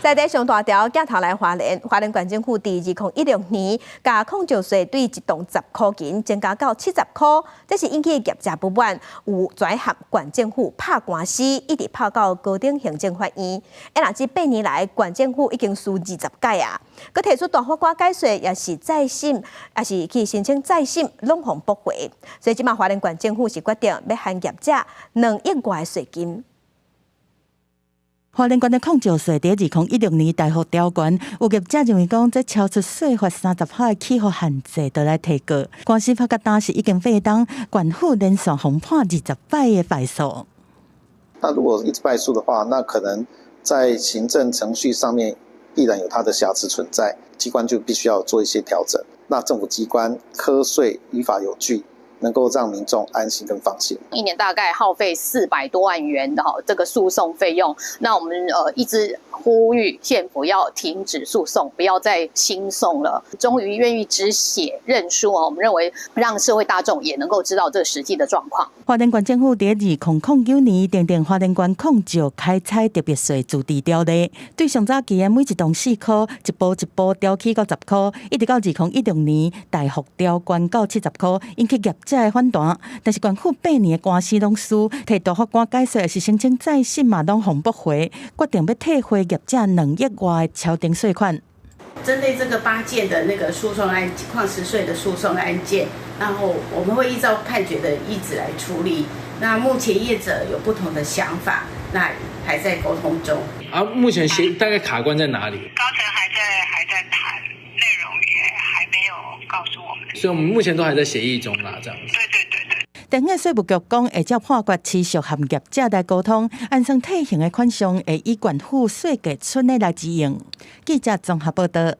在地上大條鏡頭來花蓮，花蓮縣政府佇2016年，共礦石稅對一棟10箍銀增加到70箍，這是引起業者不滿，有跩合縣政府拍官司，一直拍到高等行政法院。欸，若這8年來，縣政府已經輸20擺啊！閣提出大法官解說，抑是再審，抑是去申請再審，攏予駁回。所以這馬花蓮縣政府是決定欲還業者2億外稅金。花蓮縣的礦石稅佇2016年大幅調懸，有業者認為講這超出稅法30趴的起幅限制，就來提告。官司拍到今是已經8冬，縣府連續予判20擺的敗訴。那如果一直敗訴的話，那可能在行政程序上面必然有它的瑕疵存在，機關就必須要做一些調整。那政府機關課稅於法有據，能夠讓民眾安心跟放心。一年大概耗費400多萬元的哈這個訴訟費用，那我們一直呼籲縣府要停止訴訟，不要再新訟了。終於願意止血認輸啊！我們認為讓社會大眾也能夠知道這個實際的狀況。花蓮縣政府佇2009年訂定花蓮縣礦石開採特別稅自治條例，對上早期的每一棟4箍，一步一步調起到10箍，一直到2016年大幅調懸到70箍，引起業者的反彈。但是縣府8年的官司攏輸，提大法官解說是申請再審嘛，攏予駁回，決定欲退回業者2億外的超徵稅款。針對這個八件的那個訴訟案，礦石稅的訴訟案件，然後我們會依照判決的意旨來處理。那目前業者有不同的想法，那還在溝通中。啊，目前協大概卡關在哪裡？高層還在談，內容也還沒有告訴我們。所以，我們目前都還在協議中啦，這樣子。對對對對。地方稅務局講，會照判決持續和業者來溝通，按算退還的款項會以縣府稅計存的來支應。記者綜合報道。